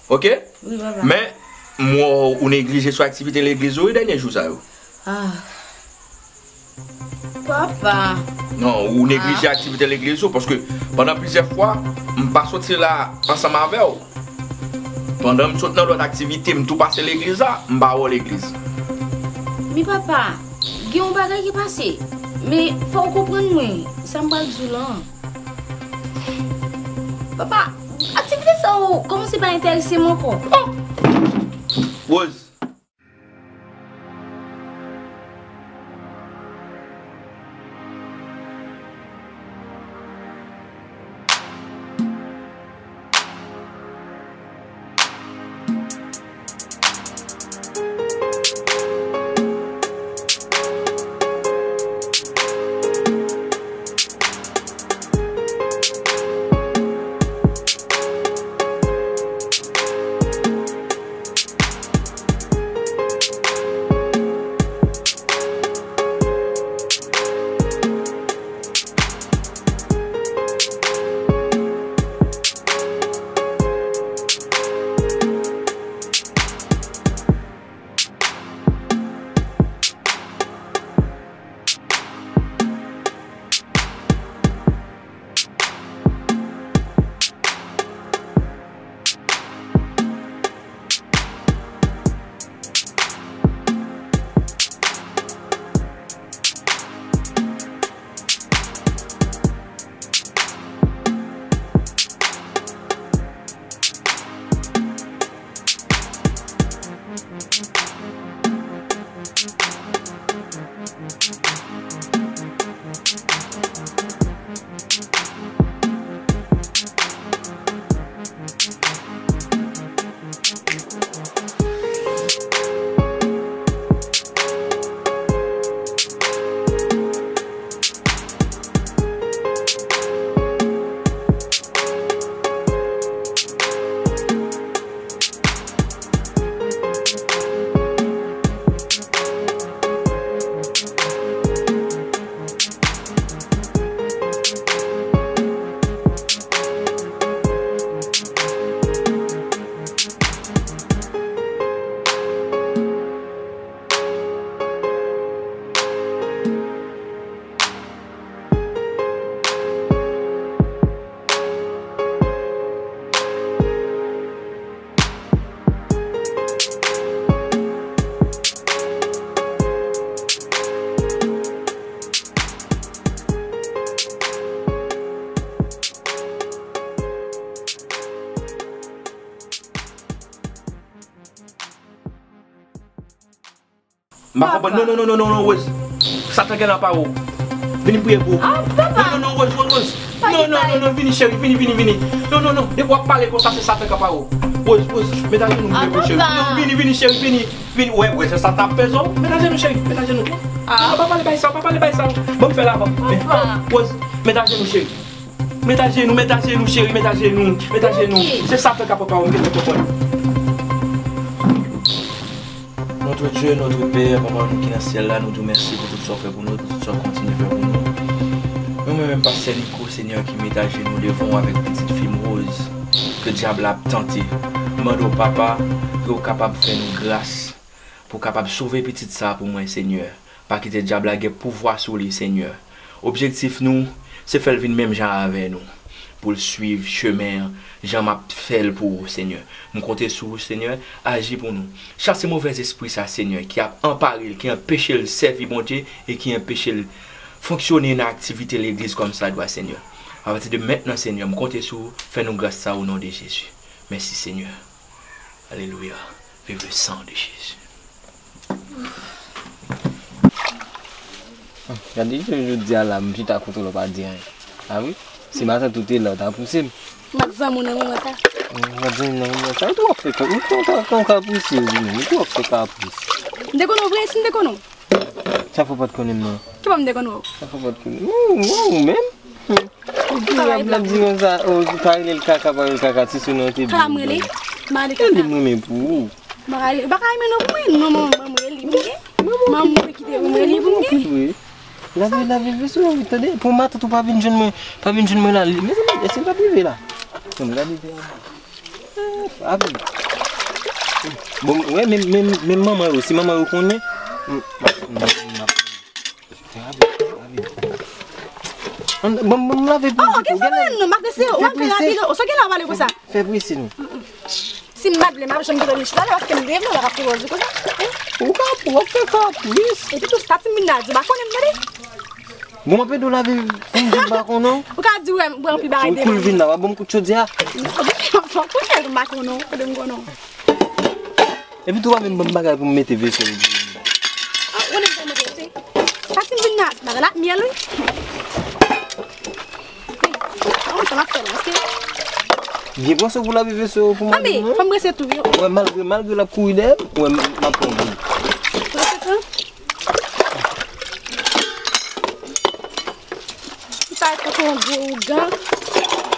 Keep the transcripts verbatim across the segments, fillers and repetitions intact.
Ok? Wi, papa. Men, m wè w neglije sou aktivite legliz ou, wi, dènye jou sa yo. Ah. Papa. Non, ou neglije aktivite legliz ou, paske pandan plizyè fwa, m pa soti la ansanm avè w. Pandan m sot nan lòt aktivite, m tou pase legliz la, m pa wè w legliz. Men papa, gen yon bagay ki pase. Men fò w konprann mwen, sa m pral di w lan. Papa, aktivite sa yo kòmanse pa enterese m ankò. Oh! Rose. M pa konprann. Non, non, non, non, non, non, Rose. Satan gen la pa ou. Vini m priye pou ou. Ah, papa. Non, non, non, Rose, Rose, Rose. Non, non, non, non, vini, cheri, vini, vini, vini. Non, non, non, depi w ap pale konsa, se Satan k ap pa ou. Rose, Rose, met ajenou m priye pou ou, cheri. Non, vini, vini, cheri, vini. Vini, wè, wè, se Satan ap peze w. Met ajenou, cheri, met ajenou. Ah. Non, pa pale bay sa, pa pale bay sa. Ban m fè l avan. Rose, met ajenou, cheri. Met ajenou, met ajenou, cheri, met ajenou, met ajenou. Se Satan k ap pa ou, m gentan konprann. Notre Dieu, notre Père, Papa nou ki nan syèl la, nou di w mèsi pou tout sa w fè pou nou, pou tout sa w kontinye fè pou nou. Nou menm, menm pastè Nico, Senyè, ki met ajenou devan w avèk pitit fi m Rose, ke dyab la ap tante. M mande w, Papa, ke w kapab fè nou gras pou w kapab sove pitit sa a pou mwen, Senyè. Pa kite dyab la gen pouvwa sou li, Senyè. Objektif nou, se fè l vin menm jan avè nou, pou l swiv chemen an, jan m ap fè l pou ou, Senyè. M konte sou ou, Senyè, aji pou nou. Chase movèzespri sa, Senyè, ki ap anpare l, ki anpeche l sèvi Bondye e ki anpeche l fonksyone nan aktivite legliz kòmsadwa, Senyè. Apati de mentnan, Senyè, m konte sou ou, fè nou gras sa, o non de Jezi. Mèsi, Senyè. Alelouya. Vive le sang de Jésus. Gade, jodi a la, m chita kote w la, w pa di anyen. A wi? Si maten tout te la, w ta pouse m. M pa t zanmi w nan moman sa. M pa t zanmi w nan moman sa. Ou twò fè ka, ou twò ka, ka, ka pouse w, ou twò fè ka pouse. M te konn w vre, si m te konn w. Sa fò w pa t konnen m nan. Ki bò m te konn wè w? Sa fò w pa t konnen m. Ou, ou, ou menm. Ou di w ap di konsa, ou pa rele l kaka, pa rele l kaka, ti sou non te byen. Kaka m rele? M pa rele kaka. Rele m renmen pou ou. M pa rele, ou pa ka renmen non pou mwen. Non, manman m rele m gen. Manman m kite pou m rele pou m gen. Lavi, lavi, vin sou yon vit, tande. Pou matant ou pa vin jwenn mwen, pa vin jwenn mwen la. Mezanmi, èske l p ap rive la? Bon, gade. Abi. Bon, wè, menm, menm, menm manman yo, si manman yo konnen, m, m, m, m, Bon, bon, lave pou... Oh, gen sa mwen non, m ap lese w, w ap fè rapid, ou sa gen la w pale konsa. Fè prese non. Si m pa t vle, m ap janm kite w chita la, paske m devle w ap pwopoze konsa. Ou ka, w ap fè kapris. Epi tou, sa ti moun nan di, w pa konnen m tande. Bon, m ap ede w lave, pou m di w pa konnen. Ou ka di w, m pran pi bagay devan. Kou l vin la, w ap ban m kout chodyè a. Fò konnen m pa konnen, kote m konnen. Epi tou pa menm ban m bagay pou m mete veso yo. Ah, ou konnen sa mwen te se. Sa ti vin nan bagay la, myèl wi. Hey, sa m ap fè la, se... Byen pran swen pou lave veso yo pou mwen. Mami, fò m prese tou, wi. Wè, malgre, malgre l ap kouri dèyè m, wè, m, m ap pran pou li. Prese tou. Ou ta tankou yon gwo ougan.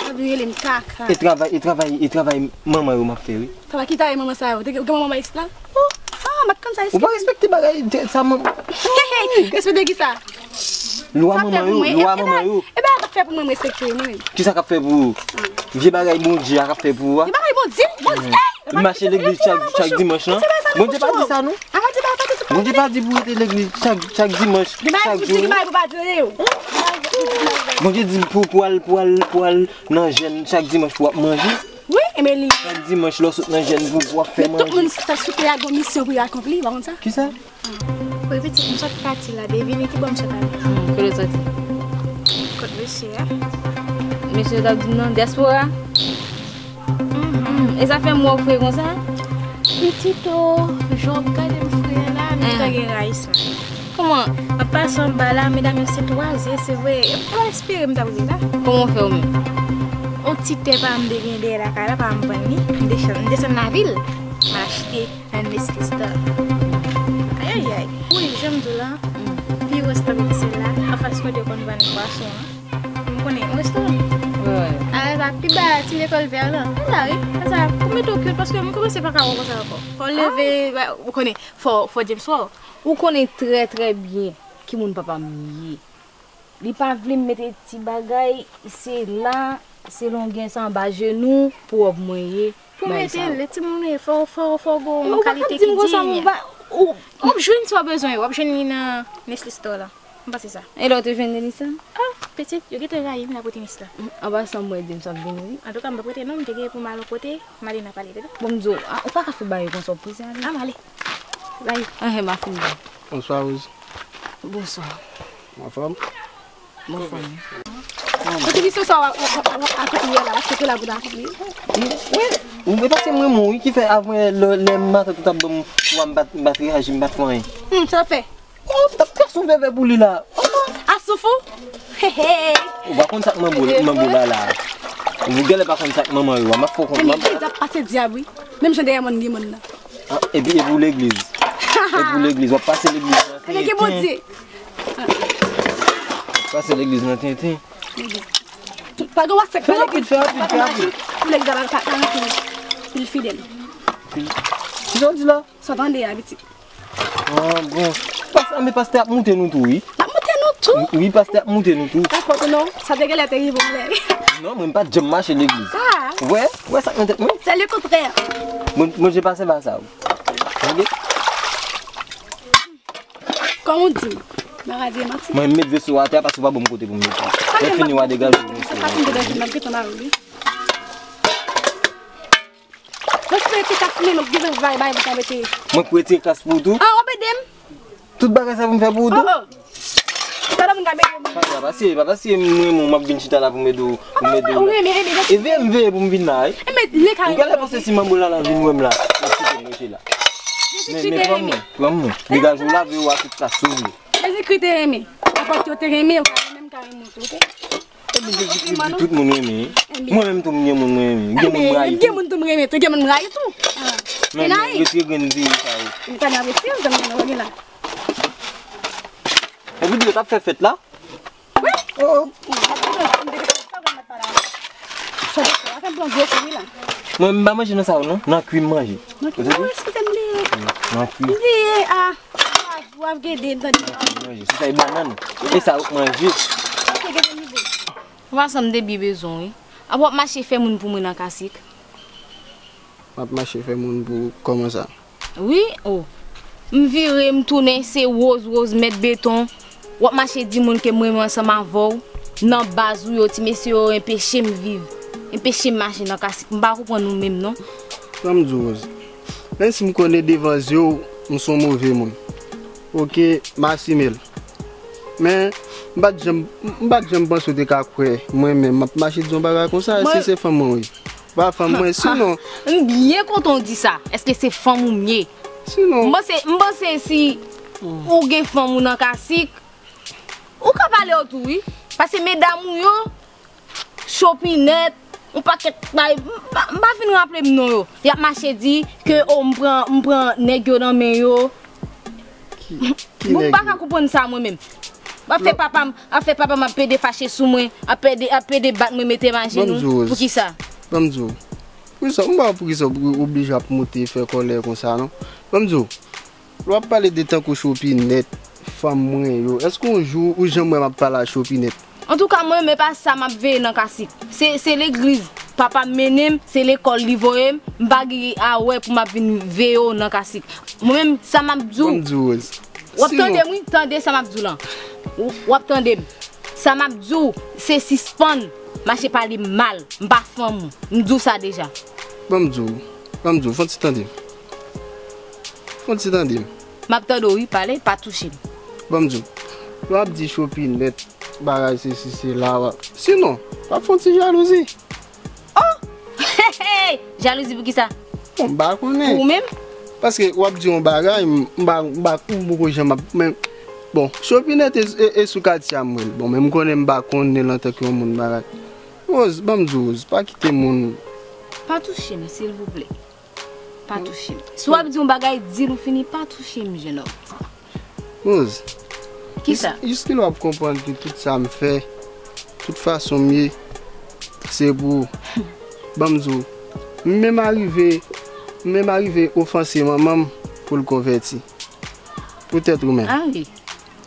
Anvi rele m kaka. E travay, e travay, e travay manman yo m ap fè, wi. Travay ki travay manman sa yo? Te gen manman isit la? Oh, ah, m ap konn sa isit. Ou pa respekte bagay, te, sa manman. Hey, hey, respekte ki sa? Lwa manman yo, lwa manman yo. E bagay k ap fè pou mwen, m respekte mwen. Kisa k ap fè pou ou? Vye bagay Bondye a k ap fè pou ou a? Vye bagay Bondye? Bondye, hey! Mache legliz chak, chak dimanch lan. Bondye pa di sa non. Bondye pa di pou rete legliz chak, chak dimanch, chak jou. Bondye di pou, pou al, pou al, pou al nan jèn chak dimanch pou w ap manje. Wi, enben li. Chak dimanch lè w sot nan jèn pou, pou w ap fè manje. Men tout moun ta sou tè a gon misyon pou yo akonpli, pa konn sa? Kisa? Wi, pitit, m sot pati la, devine ki bò m sot ale. Hmm, kote w soti? Kot mesye a? Mesye yo t ap di m nan dyaspora? Hmm, e sa fè m wè w fre konsa? Pitit o, jan w ap gade m fre a la, m ta gen rayisman. Kòman? M ap pase anba la, medam yo se twa zye, se vre. Yo pa espere m t ap rive la. Kòman w fè w menm? On ti tè pa m te gen dèyè lakay la, pa m vann li. M desann, m desann lavil. M achte nan Nestlé Store. Ayayay. Wi, jan m di w la, pi restan se la, anfas kote yo konn vann bwason an. M konnen yon restoran. Wi, wi. Alè sa, pi ba ti lekòl vè lan. Sa wi. Sa, pou mete w kyèt, paske m kòmanse pa ka wè konsa ankò. Fò w leve, ou konnen, fò, fò James wè w. Ou konnen trè, trè byen ki moun papa m ye. Li pa vle m mete ti bagay, se la, se longen sa anba jenou, pwòp mwen ye. Pou mete l, lè timoun ou ye, fò, fò, fò w gen yon kalite ki diy. Ou, w ap jwenn sa w bezwen yo, w ap jwenn li nan Nestlé Store la. M panse sa. E lè w te jwenn li sa? Ah, pitit, yo gentan rayi m la pou tenis la. An pasan, mwen di m sa ap vini wi. Antouka, m p ap rete non, m te gen pou m al yon kote, m ale n a pale, tande? Bon, m di w, ah, ou pa ka fè bagay konsa, w prese ale. Ah, m ale. Bye. Anhen, m a fini. Bonswa, Rose. Bonswa. Anfòm? Mwen fò wi. Kote misyon sa w ap akonpli a la, paske te la pou ta akonpli. Wi, wi, paske mwen moun wi ki fè avan lè, lè matant ou t ap ban m, m pa t, m pa t reyaji, m pa t fè anyen. Hmm, sa w ap fè? Oh, m t ap kase yon vèvè pou li la. Oh, a souf ou? He, he. Ou pa konn sa k manbo, manbo la la. Ou genlè pa konn sa k manman yo a, m ap fè w konn. Men m ap pase dyab wi. Menm jan dèyè mòn gen mòn nan. Ah, epi, epi w legliz. Epi w legliz, w ap pase legliz nan tenten. Ebyen, ke Bondye. W ap pase legliz nan tenten. Pa gen wòt sèk nan legliz. Fè rapid, fè rapid, fè rapid. Pou legliz la pa, pa, pa rantre pil fidèl. Kisa w di la? Sa w tande a, pitit. Ah, bon. Pas, men pastè ap moute nou tou, wi. L ap moute nou tou? Wi, pastè ap moute nou tou. Dakò, tonton, sa te genlè te rive w lè. Non, mwen m pa t janm mache legliz. Ah. Wè, wè sa k nan tèt mwen. C'est le contraire. Bon, Bondye pa sèvi a sa, wi. Tande? Kòm ou di m, m a di manti. Mwen, m met veso atè a paske w pa ban m kote pou m mete. Lè fini, w a degaje w. Sa pa fin degaje, m ap gentan mare w, wi. Mwen si te ka fimen, mwen gentan bay, bay pou ta mete. Mwen k retire klas pou ou tou? Ah, w ap ede m? Tout bagay sa pou m fè pou ou tou? Oh, oh. Talè moun ka ede m. Pa grav, pa serye, pa, pa serye, m renmen w, m ap vin chita la pou m ede w, pou m ede w la. Ou renmen, renmen, renmen. E veye m veye pou m vin la, wi. E men, le ka. Ou genlè panse si manbo la la vin wè m la, l ap kite m rete la. Men, men, pran mwen, pran mwen. Degaje w, lave w a tout sa si w vle. Jezikri te renmen. Nenpòt ki yo te renmen, yo ka renmen, m ka renmen w tou, oke? Epi Jezikri di tout moun renmen. Mwen menm tou m gen moun mwen renmen. M gen moun m rayi tou. M gen moun tou m renmen tou, gen moun m rayi tou. Men, men, retire grenn veye sa yo. M ta nan retire, m ta nan la. Epi di yo t ap fè fèt la. Wi. Oh, oh. Mwen m pa manje nan sa yo non. Nan kwi m manje. Nan kwi, oh, eskize m, bliye. Nan kwi. Bliye, ah. W ap gede m tande. Manje, se sa e bannann. E sa ou manje. Ok, gade m ide. Ou pa sanm de byen bezwen wi. Apa w ap mache fè moun pou mwen nan kasik. M ap mache fè moun pou kòman sa? Wi, o. M vire, m tounen, se Rose, Rose, mèt beton. W ap mache di moun ke m renmen ansanm avè w. Nan baz ou yo, ti mesye yo enpeche m viv. Enpeche m mache nan kasik. M pa konprann ou menm, non. Ban m di w, Rose. Menm si m konnen devan zye w, m se yon move moun. Oke, m asime l. Men, m pa t janm, m pa t janm panse w te ka kwè mwen menm m ap mache di yon bagay konsa, si se fanm mwen wi. Pa fanm mwen, sinon. M byen kontan w di sa. Èske se fanm ou m ye? Sinon. M panse, m panse si ou gen fanm ou nan kasik, ou ka pale yo tou, wi. Paske medam ou yo, chopinèt, yon pakèt bay, m pa, m pa fin raple m non yo. Y ap mache di ke, o, m pran, m pran nèg yo nan men yo. Ki, ki nèg yo? M pa ka konprann sa mwen menm. Ap fè papa m, ap fè papa m ap pede fache sou mwen, ap pede, ap pede bat mwen, mete m ajenou. Ban m di w, Rose. Poukisa? Ban m di w. Poukisa? M pa wè poukisa w oblije ap monte fè kòlè konsa non. Ban m di w. Lè w ap pale de tankou chopinèt, fanm mwen yo, èske yon jou ou janm wè m ap pale a chopinèt? Antouka, mwen, men pa sa m ap veye nan kasik. Se, se legliz papa m mennen m, se lekòl li voye m, m pa gen a wè pou m ap vin veye w nan kasik. Mwen menm, sa m ap di w, Ban m di w, Rose. W ap tande m, wi, tande sa m ap di w lan. W, w ap tande m. Sa m ap di w, se sispann mache pale m mal. M pa fanm ou. M di w sa deja. Ban m di w. Ban m di w. Fè yon ti tande m. Fè yon ti tande m. M ap tande w, wi, pale, pa touche m. Ban m di w. Lè w ap di chopinèt, bagay sesi, sela, w ap, sinon, w ap fè yon ti jalouzi. Oh! Jalouzi poukisa? Bon, m pa konnen. Pou ou menm? Paske w ap di yon bagay, m, m pa, m pa, m poko janm ap, men, bon, chopinèt e, e, e sou katye a m wè l. Bon, men m konnen m pa konnen l antanke yon moun bagay. Rose, ban m di w, Rose, pa kite moun. Pa touche m, silvouplè. Pa touche m. Si w ap di yon bagay, di l ou fini, pa touche m, jenòm. Rose, kisa? Jis, jiskilè w ap konprann ke tout sa m fè, tout fason m ye, se pou ou. Ban m di w, m menm arive, m menm arive ofanse manman m pou l konvèti. Poutèt ou menm. Ah wi.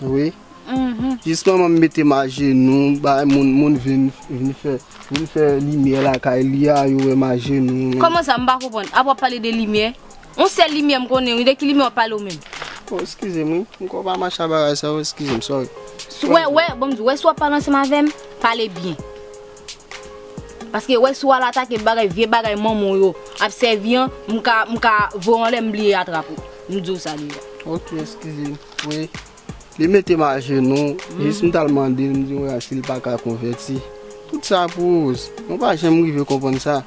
Wi. Mhm. Jis manman m mete m ajenou, bay moun, moun vin, vin fè, vin fè limyè lakay li a, yo wè m ajenou. Kòman sa, m pa konprann? Apre w ap pale de limyè? Yon sèl limyè m konnen, wi, de ki limyè w ap pale ou menm? Oh, eskize m, wi. M kwè w pa mache a bagay sa yo, eskize m, sorry. Wè, wè, bon, m di, wè, si w ap pale ansanm avè m, pale byen. Paske wè, si w al atake bagay, vye bagay manman w yo ap sèvi an, m ka, m ka voye w anlè, m bliye atrape w. M di w sa deja. Ok, eskize m, wi. Li mete m ajenou, jis m t al mande l, m di, wè, si l pa ka konvèti. Tout sa pou Rose. Mwen pa janm rive konprann sa.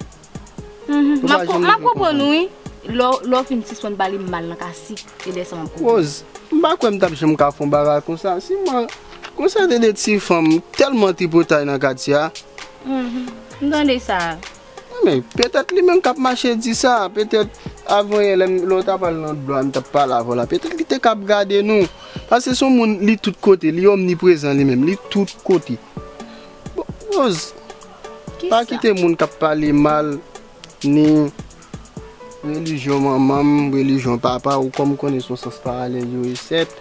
Mhm. Mwen pa janm rive konprann. M ap, m ap konprann ou, wi. Lè w, lè w fin sispann pale m mal nan kasik, e lè sa m ap konprann. Rose, m pa kwè m t ap janm ka fè yon bagay konsa. Si mwen, konsa te de ti fanm tèlman tripotay nan katye a. Mhm. M tande sa. Men, petèt li menm k ap mache di sa, petèt avan yè lè m, lè w t ap al nan dlo a, m t ap pale avè w la, petèt li te k ap gade nou. Paske se yon moun, li tout kote, li omniprezan li menm, li tout kote. Bon, Rose, pa kite moun k ap pale mal, ni relijyon manman m, relijyon papa w, kòm konnen se yon sans paralèl yo ye sèt,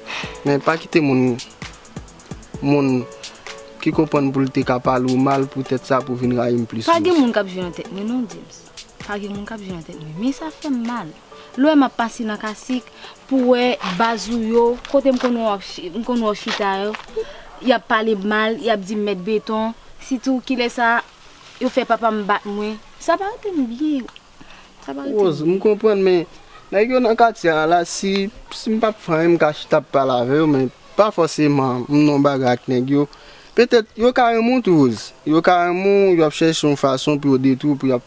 men pa kite moun, moun ki konprann pou l te ka pale w mal poutèt sa pou vin rayi m plis. Pa gen moun k ap jwe nan tèt mwen non, James. Pa gen moun k ap jwe nan tèt mwen. Men sa fè m mal. Lè w wè m ap pase nan kasik, pou w wè baz ou yo, kote m konn wè w ap chi-, m konn wè w chita yo, y ap pale m mal, y ap di m mèt beton, sitou kilè sa yo fè papa m bat mwen. Sa pa rete m byen. Sa pa rete m byen. Rose, m konprann, men nèg yo nan katye a la, si, si m p ap fè anyen, m ka chita ap pale avè yo, men pa fòseman m nan yon bagay ak nèg yo. Petèt, yo ka renmen w tou, Rose. Yo ka renmen w, y ap chèche yon fason pou yo detwi w, pou y ap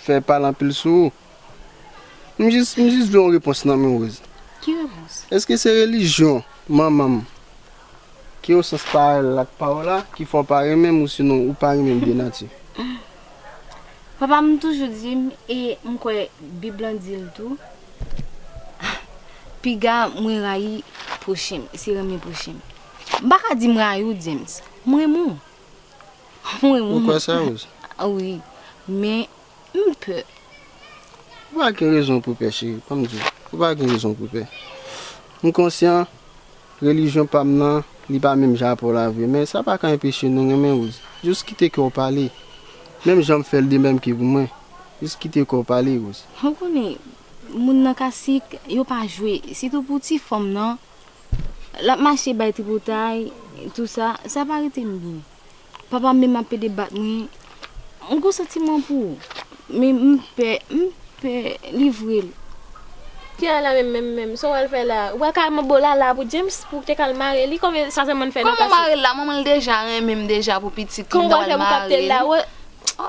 fè pale anpil sou ou. M jis, m jis vle yon repons nan men w, Rose. Ki repons? Èske se relijyon manman m ki yon sans paralèl ak pa w la ki fè w pa renmen m, ou sinon ou pa renmen m de nati? Papa m toujou di m, e m kwè Bib lan di l tou, piga mwen rayi pwochen m, se renmen pwochen m. M pa ka di m rayi w, James. M renmen w. M renmen w. Ou kwè sa, Rose? Wi, men m pè. Ou pa gen rezon pou pè, cheri, ban m di w. Ou pa gen rezon pou pè. M konsyan, relijyon pa m nan, li pa menm jan ak pa w la vre, men sa pa ka anpeche nou renmen Rose. Jis kite kè w pale. Menm jan m fè l de menm ki pou mwen. Jis kite kò w pale, Rose. Ou konnen, moun nan kasik, yo pa jwe. Sitou pou ti fanm nan, l ap mache bay tripotay, tou sa, sa pa rete m byen. Papa m menm ap pede bat mwen. M gon santiman pou ou. Men m pè, m pè livre l. Kiyès la menm, menm, menm? Sa w al fè la? Ou pral ka manbo Lala pou James, pou w te ka al mare li? Konbyen sa sèlman n fè nan kase? Kòman mare l la? Manman l deja renmen m deja pou pitit li, m ta pral mare l.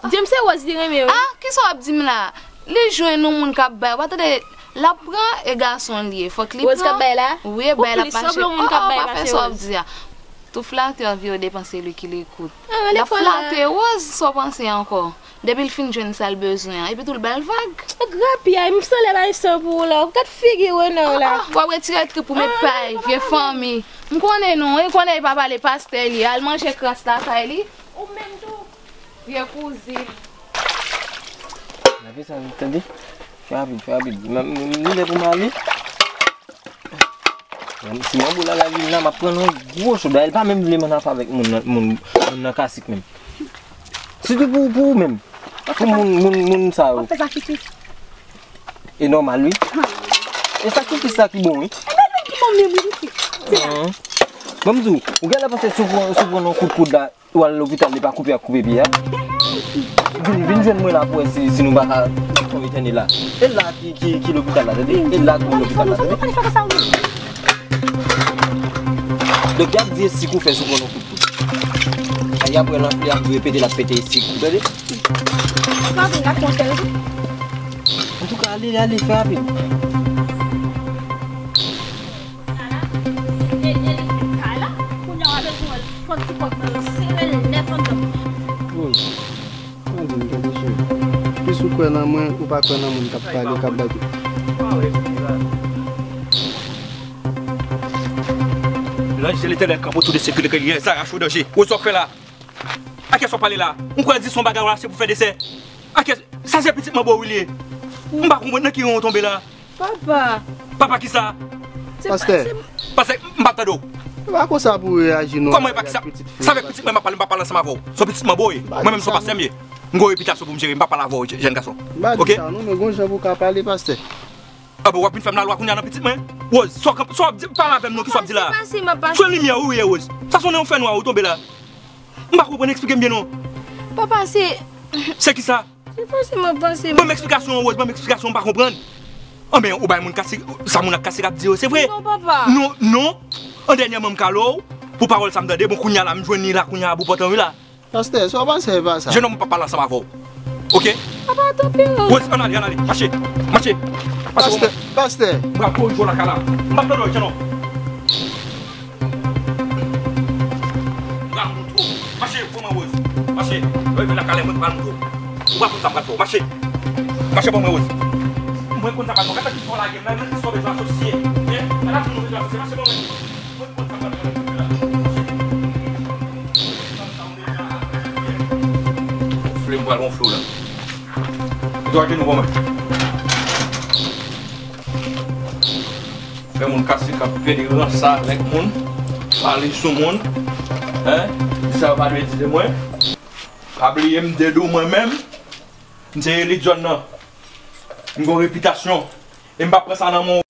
James se Rose li renmen wi. Ah, kisa w ap di m la? Li jwenn yon moun k ap bay, w pa tande, l ap pran, e gason l ye. Fòk li pran. Rose k ap bay la? Wi, e bay l ap mache. Oh, oh, pa fè sa w ap di a. Tou flatè vye yo depanse li ki li kout. L ap flate Rose, sa w panse ankò? Depi l fin jwenn sa l bezwen an, epi tou l ba l vag. Grapyay, m sanlè bay san pou ou la. Gad figi Renan w la. Ah, ah, w ap retire trip ou met pay, vye fanmi. M konnen nou, e konnen e pa pale pastè li, al manje kras lakay li. Ou menm tou. Vye kouzin. Gade sa, tande? Fè rapid, fè rapid. M, m, m lè pou m ale. Si manbo Lala vin la, m ap pran nan gwo cho. Dayè, l pa menm vle m ann afè avèk moun nan, moun, moun nan kasik menm. Sitou pou, pou ou menm. Pou moun, moun, moun sa yo. W ap fè sakrifis. E nòmal, wi. E sakrifis la ki bon, wi. E nòmal ki bon menm, wi, pitit. Se la. Ban m di w, ou genlè panse si w pran, si w pran nan kout poud la, ou al lopital, li pa koupe ak koupe pye a. Vin, vin jwenn mwen la pou wè si, si nou pa ka fè yon etène la. E la ki, ki, ki lopital la, tande? E la ki lopital la, tande? Donk, y ap di e sik ou fè si w pran yon kout poud. Ay, apre l anfle, ap di repete, l ap pete e sik ou, tande? Antouka, ale, ale, fè rapid. Rose, mwen di m tande sou. Plis ou kwè nan mwen, ou pa kwè nan moun k ap pale, k ap bay tout. Lanj de Letènèl kanpe otou de sèk ke lè zarache o danje. Rose, sa w fè la? A kiyès w ap pale la? M kwè di se yon bagay w achte pou fè desè. A kiyès? Sa se pitit manbo wi li ye. M pa konprann nan ki ran w tonbe la. Papa. Papa kisa? Pastè. Pastè, m p ap tande w. E pa konsa pou w reyaji non. Kòman e pa kisa? Sa avèk pitit mwen m ap pale, m p ap pale ansanm avè w. Se yon pitit manbo w ye. Mwen menm se yon pastè m ye. M gon repitasyon pou m jere, m p ap pale avè w, jèn gason. M pa di sa non, men gon jan pou w ka pale, pastè. A bon, w ap vin fè m lalwa kounye a nan pitit mwen? Rose, sa w ap di, pale avè m non, kisa w ap di la? Sou limyè wi w ye, Rose. Sa se yon fènwa ou tonbe la. M pa konprann, eksplike m byen non. Papa, se... Se kisa? Se panse mwen panse. Ban m eksplikasyon, Rose, ban m eksplikasyon, m pa konprann. Anben, ou bay moun kase, sa moun ak kase k ap di yo, se vre? Non, papa. Non, non. An dènyèman, m kale w pou pawòl sa m tande. Bon, kounye a la, m jwenn li la, kounye a, bò pòt lan, wi la. Pastè, sa w panse e pa sa? Jennonm, m p ap pale ansanm avè w. Oke? Papa, tanpri, Rose. Rose, ann ale, ann ale. Mache, mache. Mache, pastè, pastè. M pral korije w lakay la. M p ap tande w, jennonm. M pral montre w. Mache, pran mwen, Rose. Mache. Lè w rive lakay la, mwen pral montre w. Ou pa konn sa m pral fè w. Mache. Mache, pran mwen, Rose. Mwen konn sa m pral fè w. Gade ki fò lage m la, gade ki fò bezwen asosye. Hein? Gade ki fò bezwen asosye. Mache, pran mwen. Mwen konn sa m pral fè w. Mache. Gonfle, m pral gonfle w la. Dwa jenou, pran mwen. Fè moun kase k ap pede ranse avèk moun, pale sou moun, hein? Di sa yo pa dwe di de mwen. Pa bliye m Dedou mwen menm, m se elit zòn nan. M gon repitasyon. E m p ap pran sa nan men